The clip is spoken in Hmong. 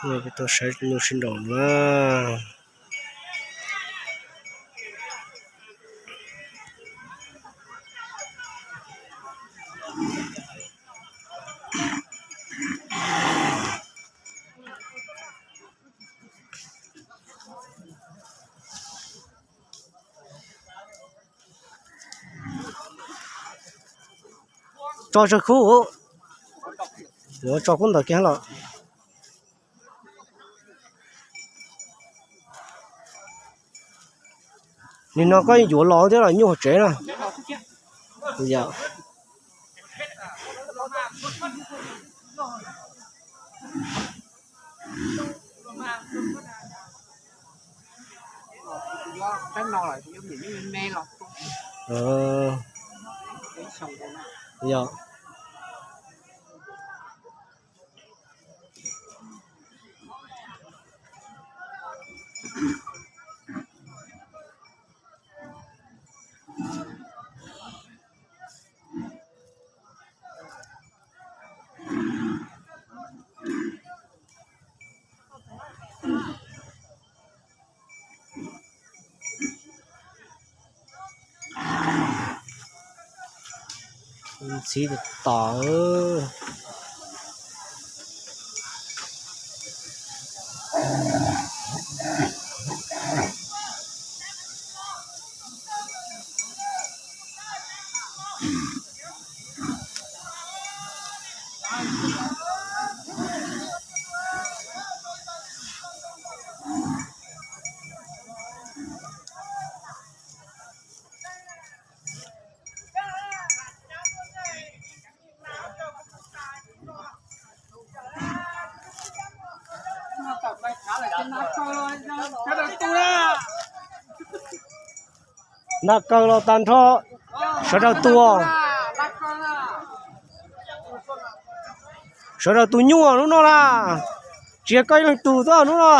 Peb tuaj saib nyuj sib nraus na. Tso tsawg khub? Yuav tso khub ntawm kiag los. Nim no koj yuav los thiab los nyuj hauv tsev na? Yog. Yog. Ntxhiv tom tom. Na kaw los tag nrho, sawv daws tua. Sawv daws tus nyuj hnub no las, tsis yog koj ib leeg tus xwb hnub no.